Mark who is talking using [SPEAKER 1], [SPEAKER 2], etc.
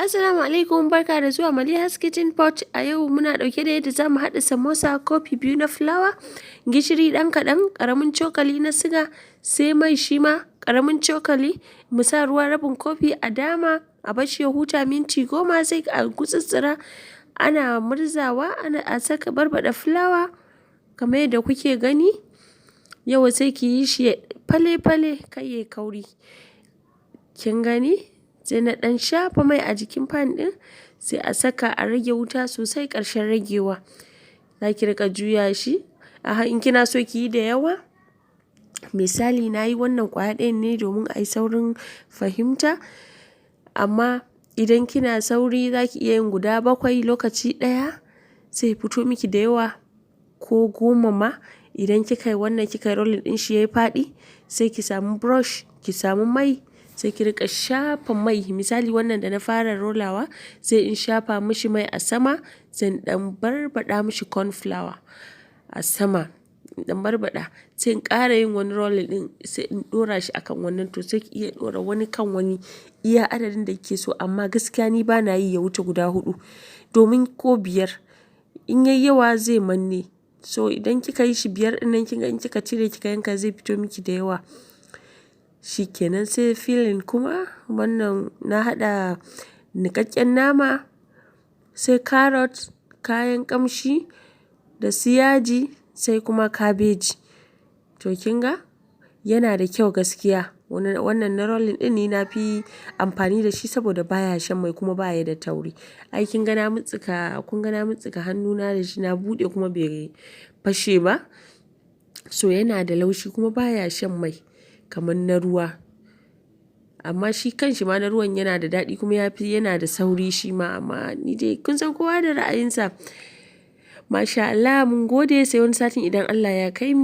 [SPEAKER 1] Assalamu alaikum, barka da zuwa Maliha's Kitchen Pot. A yau muna ɗauke da yadda zamu haɗa samosa. Kofi 2 na fulawa, gishiri ɗan kaɗan, ƙaramin cokali na siga, sai mai shi ma ƙaramin cokali, mu sa ruwa rabin kofi, a dama, a barshi ya huta minti 10, sai a gutsutsura ana murzawa, ana a saka barbaɗa fulawa kamar yadda kuke gani. Yau sai ki yi shi fale-fale, kar yayi kauri. Kin gani? Sai na ɗan shafa mai a jikin pan ɗin, sai a saka, a rage wuta sosai ƙarshen ragewa. Za ki riƙa juya shi. In kina so ki yi da yawa, misali na yi wannan ƙwaya ɗayan ne domin a yi saurin fahimta. Amma idan kina sauri, za ki iya yin guda bakwai lokaci ɗaya, sai fito miki da yawa, ko 10 ma. Idan kika yi wannan, kika yi rolling ɗin shi yayi faɗi, sai ki samu brush, ki samu mai, sai ki riƙa shafa mai. Misali wannan da na fara rollawa, sai in shafa mishi mai a sama, sai in ɗan barbaɗa mishi corn flour a sama. In ɗan barbaɗa, sai in ƙara yin wani rolling ɗin, sai in ɗora shi a kan wannan. To, sai ki iya ɗora wani kan wani iya adadin da kike so, amma gaskiya ni bana yi ya wuce guda huɗu domin ko biyar. In yayi yawa zai manne. So idan kika yi shi biyar ɗin nan, kinga in kika cire kika yanka, zai fito miki da yawa. Shi kenan, sai filling kuma. Wannan na haɗa niƙaƙƙen nama, sai carrot, kayan ƙamshi da su yaji, sai kuma kabeji. To, kin ga yana da kyau gaskiya. Wannan na rolling ɗin ni na fi amfani da shi saboda baya shan mai kuma baya da tauri. Ai kin ga na muntsuka, kun ga na muntsuka hannuna da shi, na buɗe kuma bai fashe ba. So yana da laushi kuma baya shan mai kamar na ruwa. Amma shi kanshi ma na ruwan yana da daɗi kuma yafi, yana da sauri shi ma, amma ni dai kun san kowa da ra'ayinsa. Masha Allah, mun gode, sai wani satin idan Allah ya kai mu.